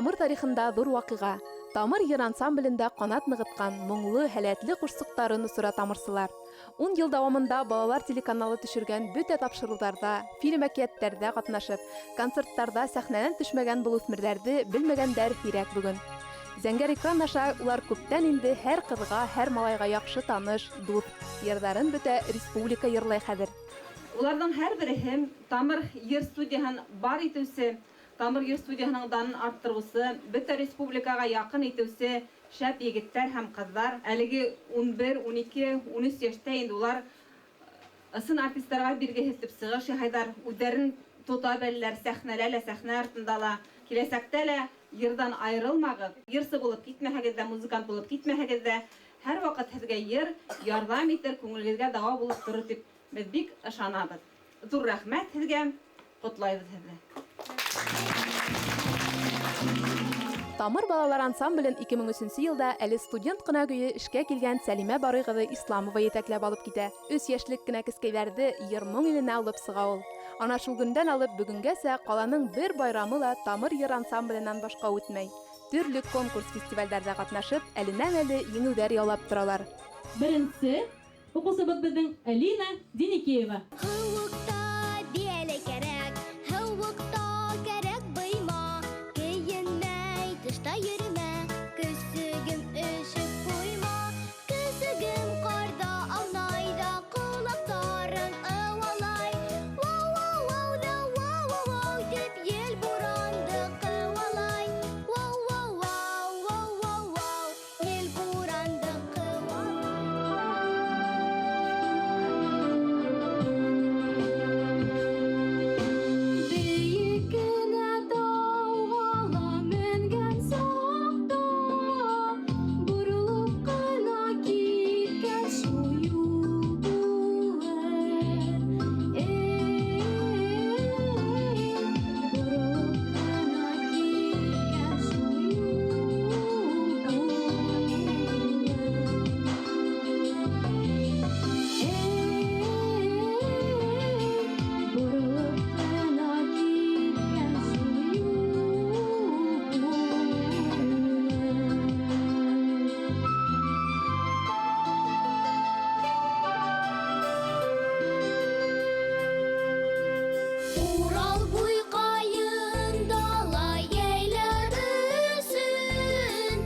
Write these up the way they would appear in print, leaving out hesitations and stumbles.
Тамыр тарихында ҙур ваҡиға. Тамыр йыр ансамблендә ҡанат ныгыткан, моңло, һәләтле кошсоҡтарын осыра тамырсылар. Ун ел дәвамында балалар телеканалы төшергән бөтә тапшырыуҙарда, фильм-әкиәттәрҙә катнашып, концерттарҙа сәхнәнән төшмәгән был үҫмерҙәрҙе белмәгәндәр һирәк бөгөн. Зәңгәр экран аша улар күптән инде һәр ҡыҙға, һәр малайға яҡшы таныш, дуҫ. Йырҙарын бөтә республика йырлай хәҙер. Уларҙың һәрбереһе Тамыр йыр студияһын бар итеүсе, Тамыр йыр студияһының данын арттырыусы, бөтә республикаға яҡын итеүсе шәп егеттәр һәм ҡыҙҙар. Әлеге 11, 12, 13 йәштә инде улар ысын артисттарға биргеһеҙ итеп сығыш яһайҙар, үҙҙәрен тота беләләр, сәхнәлә лә, сәхнә артында ла. Киләсәктә лә йырҙан айырылмағыҙ, йырсы булып китмәһәгеҙ ҙә, музыкант булып китмәһәгеҙ ҙә, һәр ваҡыт һеҙгә йыр ярҙам итер, күңелегеҙгә дауа булып торор тип беҙ бик ышанабыҙ. Ҙур рәхмәт һеҙгә, ҡотлайбыҙ һеҙҙе. Тамыр балалар ансамблен 2003 елда әле студент ҡына көйө эшкә килгән Сәлимә Барый ҡыҙы Исламова етәкләп алып китә. Өс йәшлек кенә кескәйҙәрҙе йыр-моң иленә алып сыға ул. Ана шул көндән алып бөгөнгәсә ҡаланың бер байрамы ла Тамыр йыр ансамбленән башҡа үтмәй. Төрлө конкурс-фестивальдәрҙә ҡатнашып, әленән-әле еңеүҙәр яулап торалар. Беренсе Укыусыбыҙ беҙҙең Элина Деникеева. Һыуыҡта бияләй кәрәк, һыуыҡта кәрәк быйма, Кейенмәй тышта йөрөмә, көсөгөм өшөп ҡуйма. Көсөгөм ҡарҙа аунай ҙа, ҡолаҡтарын ыуалай. Вау-вау-вау ҙа вау-вау-вау тип ел буранды ҡыуалай. Вау-вау-вау, вау-вау-вау, ел буранды ҡыуалай. Бейек кенә тауға ла менгән саҡта, боролоп ҡына киткән шул юл булыр. Эй, боролоп ҡына киткән шул юл булыр. Эй, боролоп ҡына киткән шул юл булыр. Урал буйҡайын дала йәйләр өсөн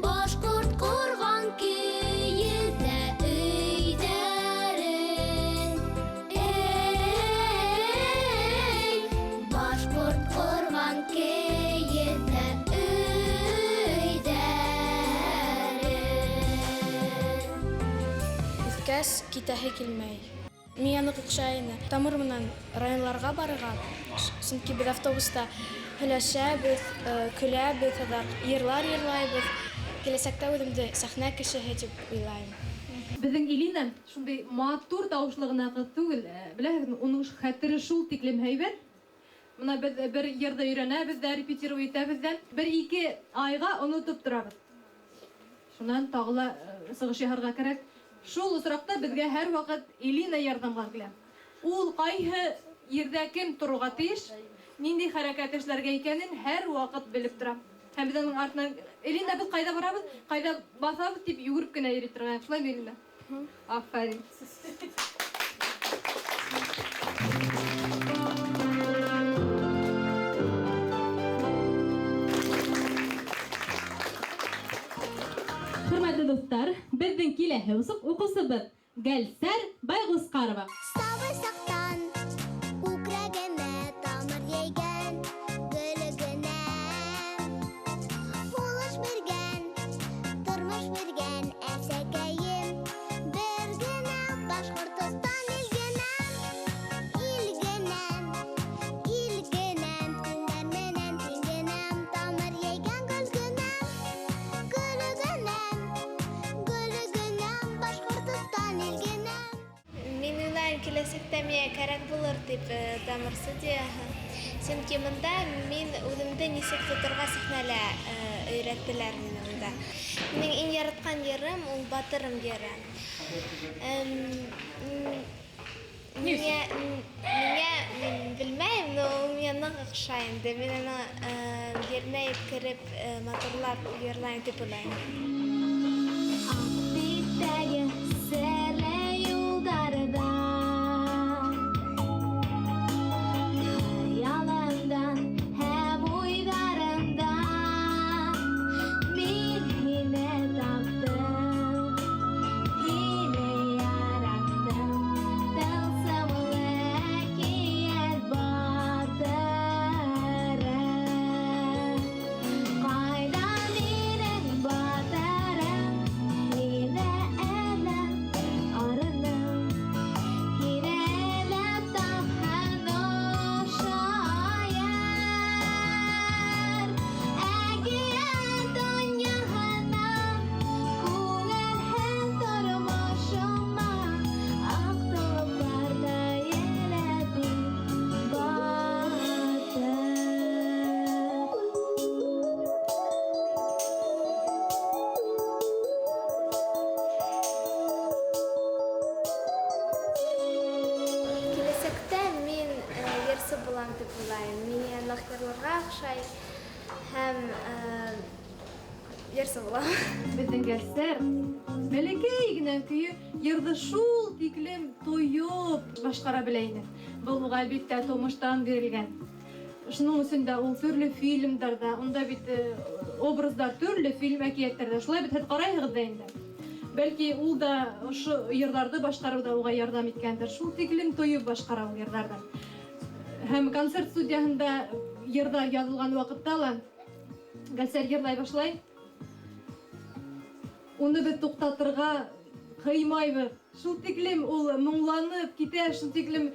Башҡорт ҡорған кейеҙҙә өйҙәрен. Эй, башҡорт ҡорған кейеҙҙә өйҙәрен. Үҫкәс, китәһе килмәй. Миңә ныҡ оҡшай ине. Тамыр менән районларға барырға, сөнки беҙ автобуста һөйләшәбеҙ, көләбеҙ, аҙаҡ йырлар йырлайбыҙ. Киләсәктә үҙемде сәхнә кешеһе тип уйлайым. Беҙҙең Элина шундай матур тауышлы ғына ҡыҙ түгел, беләһегеҙме, уның хәтере шул тиклем һәйбәт. Бына беҙ бер йырҙы өйрәнәбеҙ ҙә, репетировать итәбеҙ ҙә, бер-ике айға онотоп торабыҙ. Шунан тағы ла сығыш яһарға кәрәк. Шул осраҡта беҙгә һәр ваҡыт Элина ярҙамға килә. Ул ҡайһы ерҙә кем торорға тейеш, ниндәй хәрәкәт эшләргә икәнен һәр ваҡыт белеп тора. Һәм беҙ уның артынан, Элина, беҙ ҡайҙа барабыҙ, ҡайҙа баҫабыҙ тип йүгереп кенә йөрөй торған. Шулаймы, Элина? Афарин. Хөрмәтле дуҫтар, беҙҙең киләһе уҡыусыбыҙ Гәлсәр Байғусҡарова. Сабый саҡтан күкрәгемә тамыр йәйгән гөлөгөнәм. Һулыш биргән, тормош биргән әсәкәйем. Бер генә Башҡортостан илгенәм, илгенәм, илгенәм, тиңдәр менән тиңгенәм, тамыр йәйгән гөлгенәм, гөлөгөнәм, гөлөгөнәм, Башҡортостан илгенәм. Мин уйлайым, киләсәктә миңә кәрәк булыр тип Тамыр студияһы. Сөнки бында мин үҙемде нисек тоторға сәхнәлә өйрәттеләр мине бында. Минең иң яратҡан йырым ул Батырым йыры. Ни өсөн? Миңә, мин белмәйем, но ул миңә ныҡ оҡшай инде. Мин уны еренә еткереп, матурлап йырлайым тип уйлайым. Аҡ биттәге серле юлдарҙа хыялымдан һәм уйҙарымда мин һине таптым, һине яраттым, тылсымлы әкиәт батыры. Ҡайҙа минең батырым, һине эҙләп арыным, һине эҙләп тапһын ошо йыр. Әкиәт донъяһынан күңелһеҙ тормошома аҡ толпарҙай елеп мин батыр. Киләсәктә мин йырсы булам тип уйлайым. Миңә ныҡ йырларға оҡшай һәм йырсы булам. Беҙҙең Гәлсәр бәләкәй генә көйө йырҙы шул тиклем тойоп башҡара белә ине. Был уға әлбиттә тыумыштан бирелгән. Шуның өсөн дә ул төрлө фильмдарҙа, унда бит образдар төрлө фильм әкиәттәрҙә. Шулай бит һеҙ ҡарайһығыҙ ҙа инде. Бәлки ул да ошо йырҙарҙы башҡарыуҙа уға ярҙам иткәндер. Шул тиклем тойоп башҡара ул йырҙарҙы. Һәм концерт студияһында йырҙар яҙылған ваҡытта ла Гәлсәр йырлай башлай. Уны беҙ туҡтатырға ҡыймайбыҙ. Шул тиклем ул моңланып китә, шул тиклем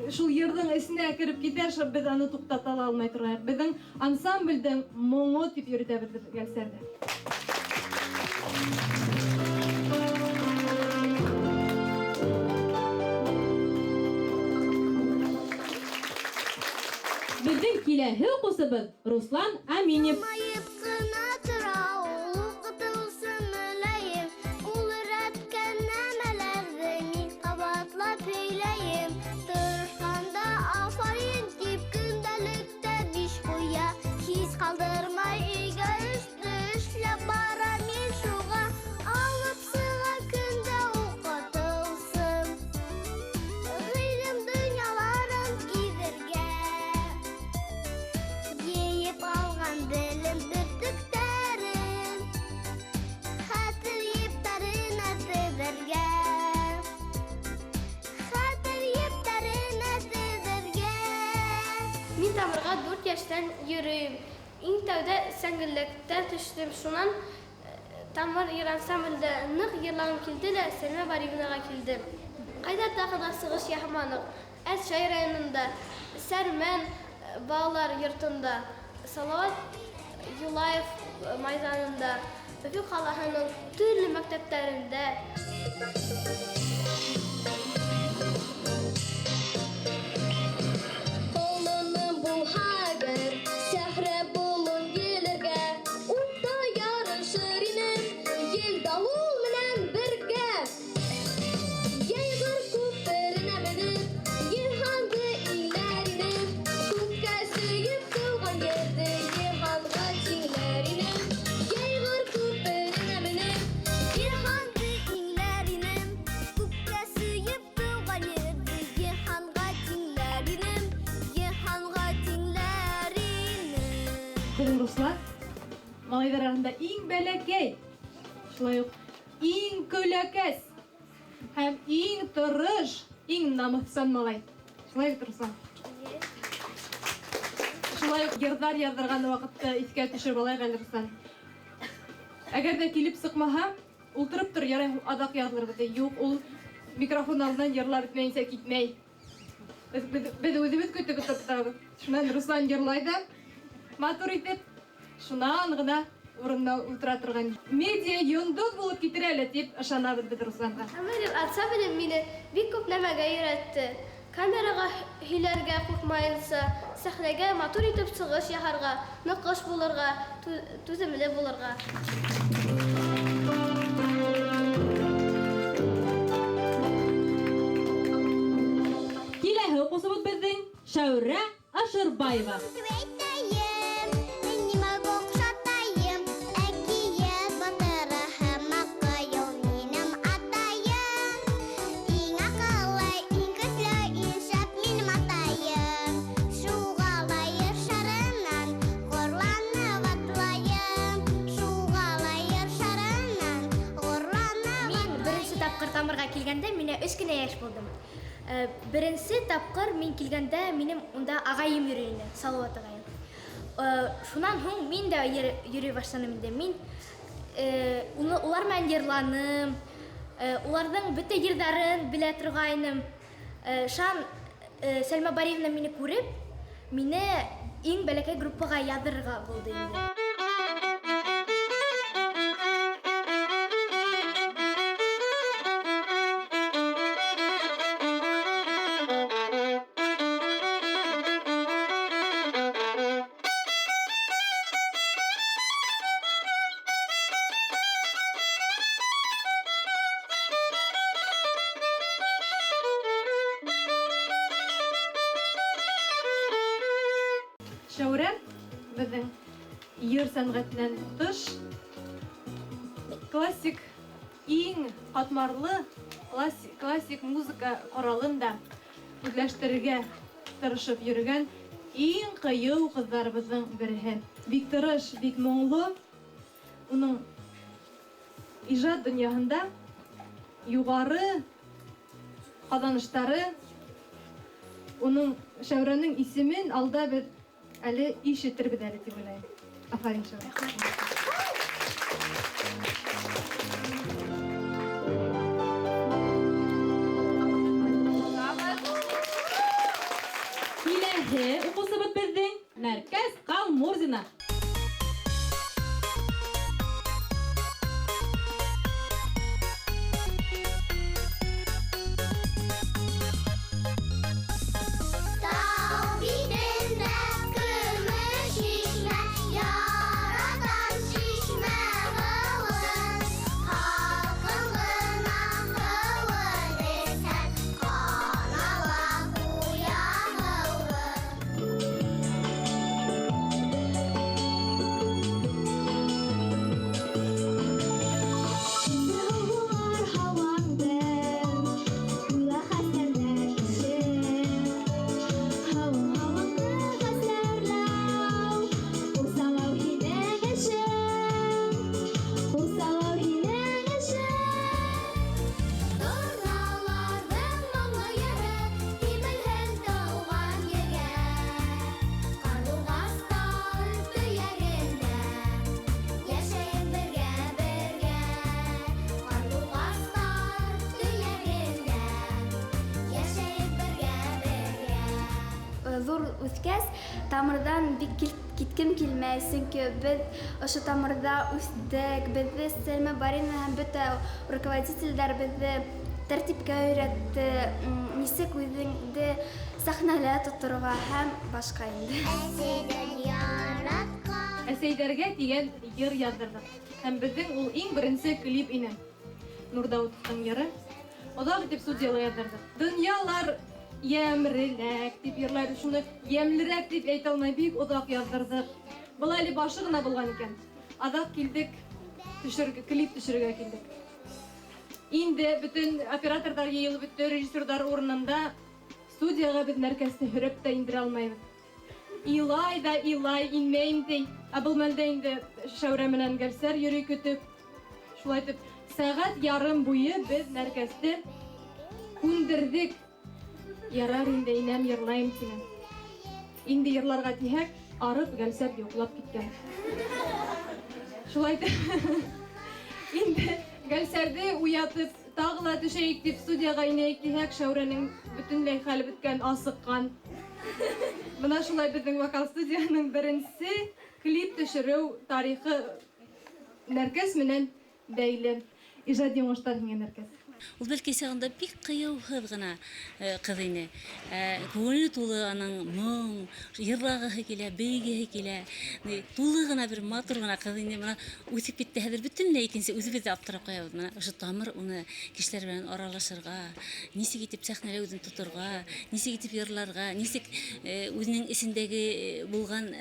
шул йырҙың эсенә кереп китә, шул беҙ аны туҡтата ла алмай торғайыҡ. Беҙҙең ансамблдең моңо тип йөрөтәбеҙ беҙ Гәлсәрҙе. Беҙҙең киләһе уҡыусыбыҙ Руслан Аминев. Йылмайып ҡына тора ул уҡытыусы мөләйем. Ул өйрәткән нәмәләрҙе мин ҡабатлап һөйләйем. Тырышҡанда афарин тип көндәлектә 5 ҡуя. Һис ҡалдырмай өйгә эште эшләп бара мин шуға. Алып сыға көндә уҡытыусым. Ғилем донъяларын гиҙергә. Йыйып алған белем бөртөктәрен хәтер ептәренә теҙергә. Хәтер ептәренә теҙергә. Мин Тамырға 4 йәштән йөрөйөм. Иң тәүҙә сәңгелләктә төштөм. Шунан Тамыр йыр ансамблендә ныҡ йырлағым килде лә Сәлмә Бариевнаға килдем. Ҡайҙа тағы ла сығыш яһаманыҡ. Әлшәй районында, Сәрмән балалар йортонда, Салауат Юлаев майҙанында, Өфө ҡалаһының төрлө мәктәптәрендә. Ҡолоном булһа әгәр, сәхрә болон елергә, утта ярышыр инем, ел дауыл менән бергә. Йәйғор күперенә менеп, йыһанды иңләр инем, күккә сөйөп тыуған ерҙе йыһанға тиңләр инем. Йәйғор күперенә менеп, йыһанды иңләр инем, күккә сөйөп тыуған ерҙе йыһанға тиңләр инем, йыһанға тиңләр инем. Беҙҙең Руслан малайҙар араһында иң бәләкәй, шулай уҡ иң көләкәс һәм иң тырыш, иң намыҫсан малай. Шулай бит, Руслан? Шулай уҡ йырҙар яҙҙырған ваҡытты иҫкә төшөрөп алайыҡ әле, Руслан. Әгәр ҙә килеп сыҡмаһа, ултырып тор, ярай, аҙаҡ яҙылырбыҙ. Юҡ, ул микрофон алдынан йырлап бөтмәйенсә китмәй. Беҙ үҙебеҙ көтөп ултырабыҙ. Шунан Руслан йырлай ҙа, матур итеп, шунан ғына урынына ултыра торған. Медиа йондоҙ булып китер әле тип ышанабыҙ беҙ Русланға. Тамыр ансамбле мине бик күп нәмәгә өйрәтте. Камераға һөйләргә ҡурҡмайынса, сәхнәгә матур итеп сығыш яһарға, ныҡыш булырға, түҙемле булырға. Шәүрә Аширбаева. Тамырға килгәндә миңә 3 кенә йәш булдым. Беренсе тапҡыр мин килгәндә минем унда ағайым йөрөй ине, Салауат ағайым. Шунан һуң мин дә йөрөй башланым инде. Мин улар менән йырланым, уларҙың бөтә йырҙарын белә торғайным. Шан Сәлмә Бариевна мине күреп, мине иң бәләкәй группаға яҙырға булды инде. Шәүрә беҙҙең йыр сәнғәтенән тыш классик, иң ҡатмарлы классик музыка ҡоралын да үҙләштерергә тырышып йөрөгән иң ҡыйыу ҡыҙҙарыбыҙҙың береһе. Бик тырыш, бик моңло. Уның ижад донъяһында юғары ҡаҙаныштары, уның Шәүрәнең исемен алда беҙ әле ишетербеҙ әле тип уйлайым. Афарин, Шәүрә. Киләһе уҡыусыбыҙ беҙҙең Нәркәс Ҡалмурзина. Ҙур үҫкәс, тамырҙан бик киткем килмәй, сөнки беҙ ошо тамырҙа үҫтек, беҙҙе Сәлмә Барина һәм бөтә руководителдәр беҙҙе тәртипкә өйрәтте, нисек үҙеңде сәхнәлә тоторға һәм башҡа инде. Әсәйҙәргә тигән йыр яҙҙырҙыҡ. Һәм беҙҙең ул иң беренсе клип ине. Нурдауытовтың йыры. Оҙаҡ итеп студияла яҙҙырҙыҡ. Донъялар йәмреләк тип йырлайбыҙ. Шуны йәмлерәк тип әйтә алмай, бик оҙаҡ яҙҙырҙыҡ. Был әле башы ғына булған икән. Аҙаҡ килдек, клип төшөрөргә килдек. Инде бөтөн операторҙар йыйылып бөттө, режиссерҙар урынында. Студияға беҙ Нәркәсте һөрөп тә индерә алмайбыҙ. Илай ҙа илай, инмәйем ти. Ә был мәлдә инде Шәүрә менән Гәлсәр йөрөй көтөп. Шулай итеп, сәғәт ярым буйы беҙ Нәркәсте күндерҙек. Ярар инде, инәм, йырлайым тинем. Инде йырларға тиһәк, арып Гәлсәр йоҡлап киткән. Шулай итеп, инде Гәлсәрҙе уятып, тағы ла төшәйек тип студияға инәйек тиһәк, Шәүрәнең бөтөнләй хәле бөткән, асыҡҡан. Бына шулай беҙҙең вокал студияның беренсе клип төшөрөү тарихы Нәркәс менән бәйле. Ижади уңыштар һиңә, Нәркәс. Ул бәләкәй сағында бик ҡыйыуһыҙ ғына ҡыҙ ине. Күңеле тулы аның моң, йырлағыһы килә, бейегеһе килә. Тулы ғына бер матур ғына ҡыҙ ине. Бына үҫеп китте хәҙер бөтөнләй икенсе, үҙебеҙ ҙә аптырап ҡуябыҙ. Бына ошо Тамыр уны кешеләр менән аралашырға, нисек итеп сәхнәлә үҙен тоторға, нисек итеп йырларға, нисек үҙенең эсендәге булған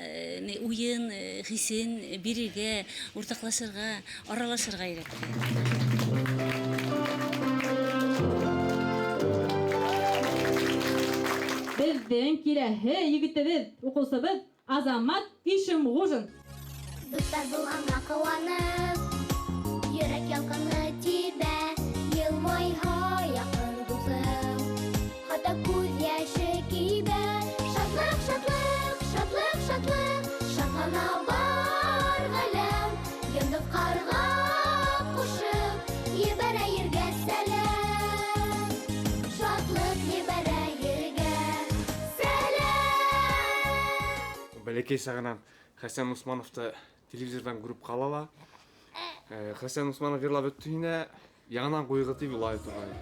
уйын, хисен бирергә, уртаҡлашырға, аралашырға өйрәтте. Беҙҙең киләһе егетебеҙ, уҡыусыбыҙ Азамат Ишемғужин. Дуҫтар булғанға ҡыуанып, йөрәк ялҡыны тибә, йылмайһа яҡын дуҫым, хатта күҙ йәше кибә. Шатлыҡ, шатлыҡ, шатлыҡ, шатлыҡ, шатлана бар ғаләм, йондоҙ ҡарға ҡушып, ебәрә ергә сәләм. Шатлыҡ ебәрә ергә сәләм. Бәләкәй сағынан Хәсән Усмановты телевизорҙан күреп ҡала ла. Хәсән Усманов йырлап бөттө инә, яңынан ҡуйғы тип илай торғайны.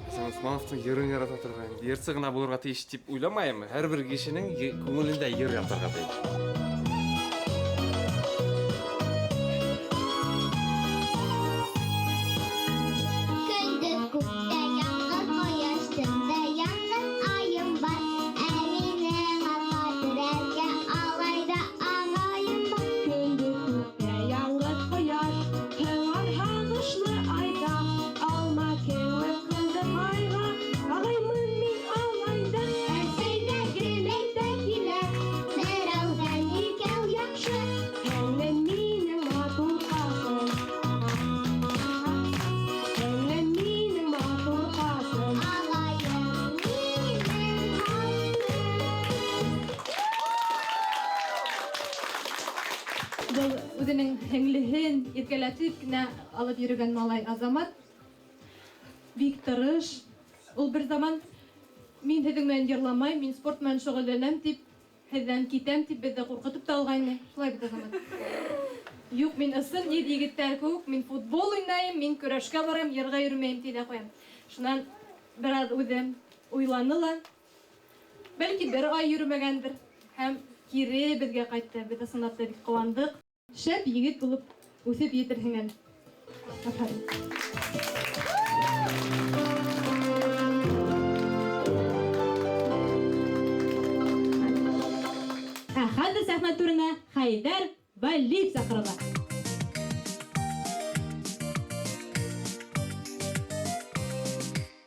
Хәсән Усмановтың йырын ярата торғайны. Йырсы ғына булырға тейеш тип уйламайым. Һәр бер кешенең күңелендә йыр ятырға тейеш. Көндөҙ күктә яңғыҙ ҡояш, төндә яңғыҙ айым бар. Ә минең арҡа терәргә алай ҙа ағайым бар. Көндөҙ күктә яңғыҙ ҡояш, һыңар һағышлы айҙа, алма кеүек ҡыҙыҡайға ағаймын мин алай ҙа. Әсәй ҙә гел әйтә килә, берәүҙән икәү яҡшы. Һеңлем минең матур ҡасым, һеңлем минең матур ҡасым. Ағайым минең һаҡсы. Был үҙенең һеңлеһен иркәләтеп кенә алып йөрөгән малай Азамат. Бик тырыш. Ул бер заман мин һеҙҙең менән йырламайым, мин спорт менән шөғөлләнәм тип, һеҙҙән китәм тип беҙҙе ҡурҡытып та алғайны. Шулай бит, Азамат? Юҡ, мин ысын ир егеттәр кеүек, мин футбол уйнайым, мин көрәшкә барам, йырға йөрөмәйем ти ҙә ҡуям. Шунан бер аҙ үҙем уйланы ла, бәлки бер ай йөрөмәгәндер, һәм кире беҙгә ҡайтты. Беҙ ысынлап та бик ҡыуандыҡ. Шәп егет булып үҫеп етерһең әле. Афарин. Ә хәҙер сәхнә түренә Хәйҙәр Вәлиев саҡырыла.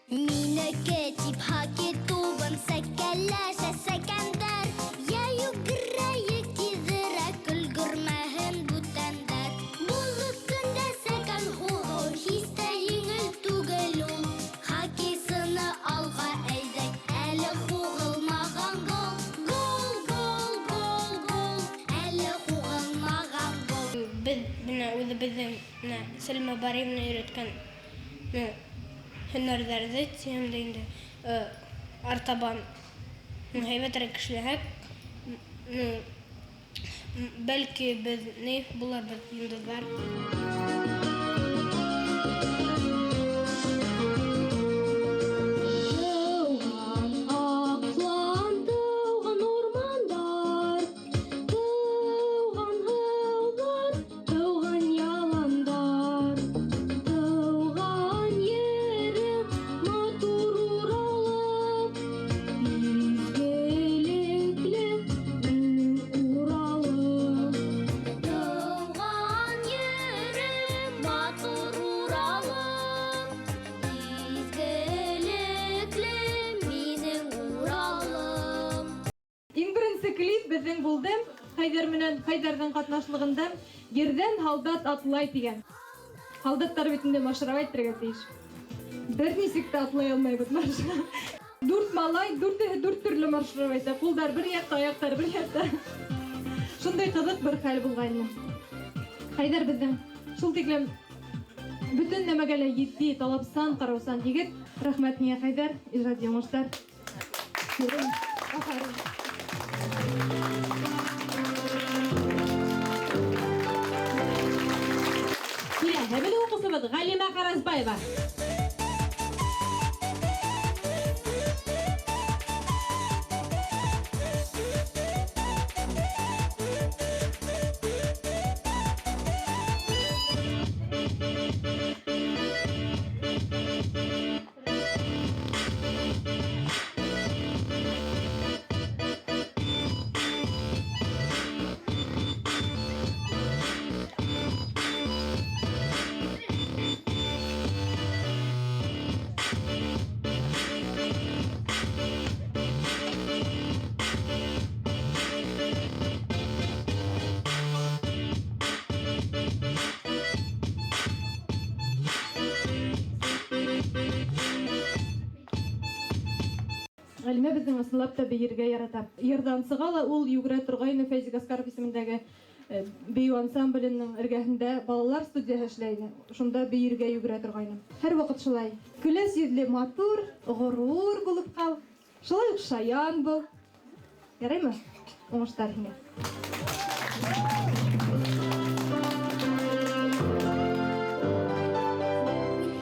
Минеке тип хоккей тубын сәкәләшә сәкәндәр, йә йүгерәйек тиҙерәк өлгөрмәһен бүтәндәр. Боҙ өҫтөндә сәкән һуғыу һис тә еңел түгел ул. Хоккейсыны алға әйҙәй, әле һуғылмаған гол. Гол, гол, гол, гол, әле һуғылмаған гол. Беҙ бына үҙебеҙҙең бына Сәлимә Бариевна өйрәткән бына һөнәрҙәрҙе тием дә инде, артабан һәйбәтерәк эшләһәк, бәлки беҙ ни булырбыҙ, йондоҙҙар. Тыуған аҡлан, тыуған урмандар, тыуған һыуҙар, тыуған яландар, тыуған ерем, матур Уралым, изгелекле минең Уралым. Тыуған ерем, матур Уралым, изгелекле минең Уралым. Иң беренсе клип беҙҙең булды Хәйҙәр менән Хәйҙәрҙең ҡатнашлығында Ерҙән һалдат атлай тигән. Һалдаттар бит инде маршировать итергә тейеш. Бер нисек тә атлай алмайбыҙ маршировать. Дүрт малай, дүртеһе дүрт төрлө маршировать итә. Ҡулдар бер яҡта, аяҡтар бер яҡта. Шундай ҡыҙыҡ бер хәл булғайны. Хәйҙәр беҙҙең шул тиклем бөтөн нәмәгә лә етди, талапсан, ҡараусан егет. Рәхмәт һиңә, Хәйҙәр, ижади уңыштар. Афарин. Киләһе белем уҡыусыбыҙ Ғәлимә Ҡаразбаева. Ғәлимә беҙҙең ысынлап та бейергә ярата. Йырҙан сыға ла ул йүгерә торғайны Фәйзи Гаскаров исемендәге бейеү ансамбленең эргәһендә балалар студияһы эшләй ине. Шунда бейергә йүгерә торғайны. Һәр ваҡыт шулай. Көләс йөҙлө, матур, ғорур булып ҡал. Шулай уҡ шаян бул. Яраймы? Уңыштар һиңә.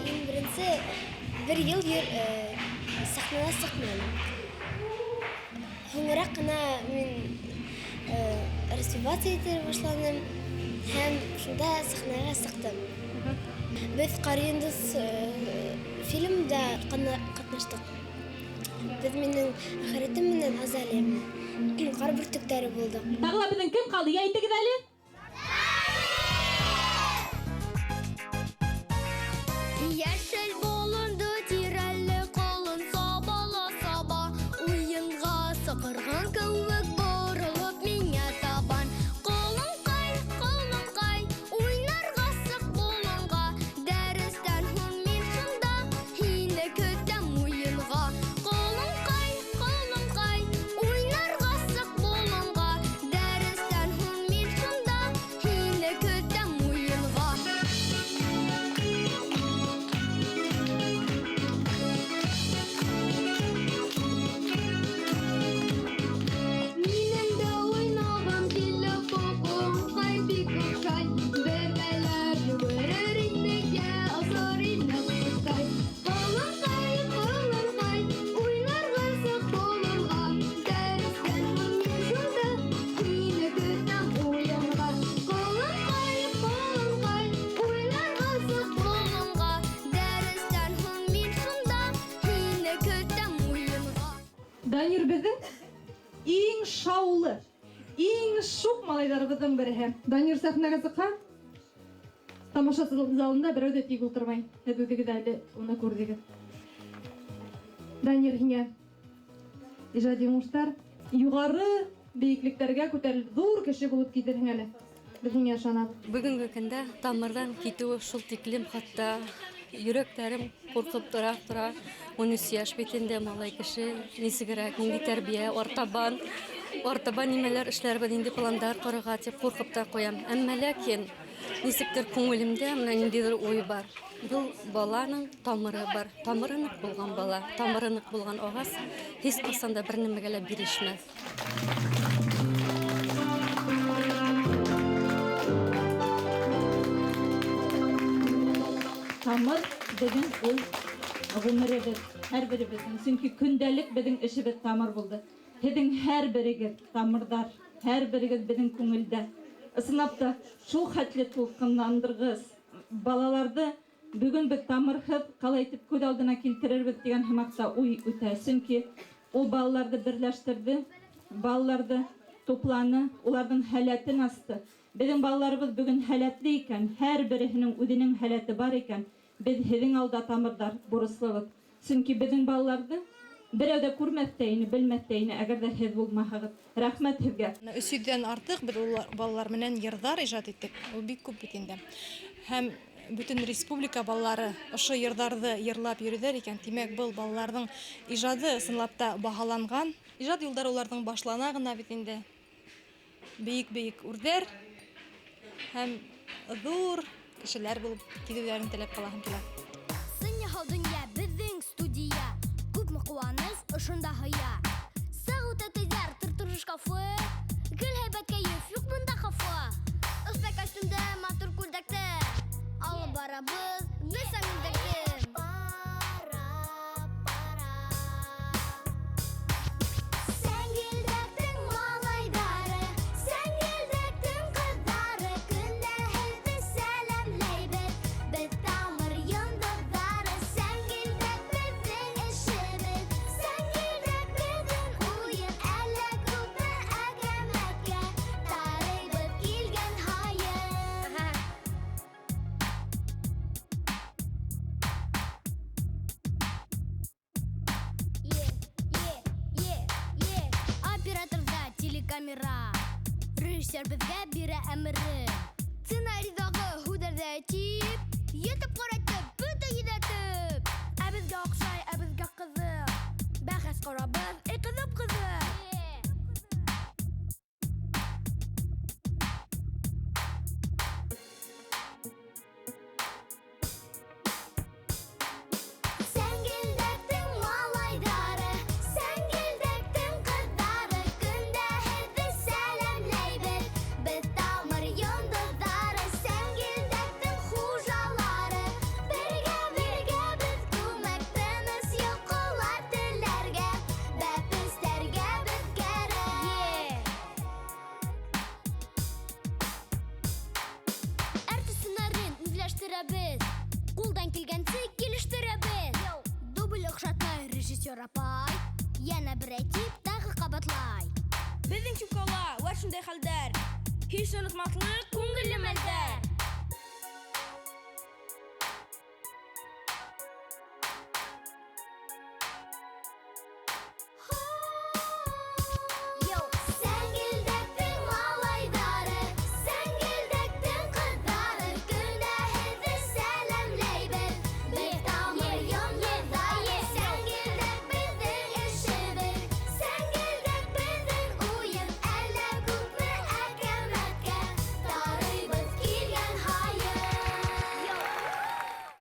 Мин иң беренсе бер йыл сәхнәгә сыҡманым. Һуңыраҡ ҡына мин развиваться итә башланым һәм шунда сәхнәгә сыҡтым. Беҙ Ҡар йондоҙ фильмда ҡатнаштыҡ. Беҙ минең әхирәтем менән Азалия менән ҡар бөртөктәре булдыҡ. Тағы ла беҙҙең кем ҡалды? Йә, әйтегеҙ әле. Йәшел болондо тирәле ҡолон саба ла саба, уйынға саҡырған кеүек боролоп миңә табан. Ҡолонҡай, ҡолонҡай, уйнарға сыҡ болонға, дәрестән һуң мин шунда һине көтәм уйынға. Ҡолонҡай, ҡолонҡай, уйнарға сыҡ болонға, дәрестән һуң мин шунда һине көтәм уйынға. Минең дә уйнағым килә, ҡолонҡай бик оҡшай. Бергәләп йүгерер инек, йә осор инек ҡоштай. Ҡолонҡай, ҡолонҡай, уйнарға сыҡ болонға, дәрестән һуң мин шунда һине көтәм уйынға. Ҡолонҡай, ҡолонҡай, уйнарға сыҡ болонға, дәрестән һуң мин шунда һине көтәм уйынға. Данир беҙҙең иң шаулы, иң шуҡ малайҙарыбыҙҙың береһе. Данир сәхнәгә сыҡһа, тамаша залында берәү ҙә тик ултырмай. Һеҙ үҙегеҙ әле уны күрҙегеҙ. Данир, һиңә ижади уңыштар, юғары бейеклектәргә күтәрелеп, ҙур кеше булып китерһең әле. Беҙ һиңә ышанабыҙ. Бөгөнгө көндә тамырҙан китеүе шул тиклем, хатта йөрәктәрем ҡурҡып тора, тора. 13 йәш бит инде малай кеше, нисегерәк, ниндәй тәрбиә, артабан нимәләр эшләрбеҙ, ниндәй пландар ҡорорға тип ҡурҡып та ҡуям. Әммә ләкин нисектер күңелемдә менә ниндәйҙер уй бар. Был баланың тамыры бар. Тамыры ныҡ булған бала, тамыры ныҡ булған ағас һис ҡасан да бер нәмәгә лә бирешмәҫ. Тамыр беҙҙең ул ғүмеребеҙ, һәр беребеҙҙең. Сөнки көндәлек беҙҙең эшебеҙ тамыр булды. Һеҙҙең һәр берегеҙ тамырҙар, һәр берегеҙ беҙҙең күңелдә. Ысынлап та шул хәтле тулҡынландырғыс балаларҙы бөгөн беҙ тамырһыҙ ҡалай итеп күҙ алдына килтерербеҙ тигән һымаҡта уй үтә. Сөнки ул балаларҙы берләштерҙе, балаларҙы тупланы, уларҙың һәләтен асты. Беҙҙең балаларыбыҙ бөгөн һәләтле икән, һәр береһенең үҙенең һәләте бар икән, беҙ һеҙҙең алда тамырҙар бурыслыбыҙ. Сөнки беҙҙең балаларҙы берәү ҙә күрмәҫ тә ине, белмәҫ тә ине, әгәр ҙә һеҙ булмаһағыҙ. Рәхмәт һеҙгә. Бына өс йөҙҙән артыҡ беҙ ул балалар менән йырҙар ижад иттек. Ул бик күп бит инде. Һәм бөтөн республика балалары ошо йырҙарҙы йырлап йөрөйҙәр икән, тимәк, был балаларҙың ижады ысынлап та баһаланған. Ижад юлдары уларҙың башлана ғына бит инде. Бейек-бейек үрҙәр һәм ҙур кешеләр булып китеүҙәрен теләп ҡалаһым килә. Сынъяһау донъя, беҙҙең студия. Күпме ҡыуаныс ошонда һыя. Сағыу тәтәйҙәр тыр-тыр шкафы. Гел һәйбәт кәйеф, юҡ бында хафа. Оҫта костюмда, матур күлдәктә. Алып барабыҙ беҙ сәңгелдәкте. Сәңгелдәктең малайҙары, сәңгелдәктең ҡыҙҙары, көндә һеҙҙе сәләмләйбеҙ. Беҙ тамыр йондоҙҙары, сәңгелдәк беҙҙең эшебеҙ, сәңгелдәк беҙҙең уйын. Әллә күпме әкәмәткә тарыйбыҙ килгән һайын. Операторҙа телекамера, режиссер беҙгә бирә әмере. Сценарийҙағы һүҙҙәрҙе әйтеп, етеп ҡаратып, бөтә йөҙәтеп. Ә беҙгә оҡшай, ә беҙгә ҡыҙыҡ. Бәхәс ҡорабыҙ. Йәнә берәй тип тағы ҡабатлай. Беҙҙең Чүкала вә шундай хәлдәр. Һис онотмаҫлыҡ күңелле мәлдәр.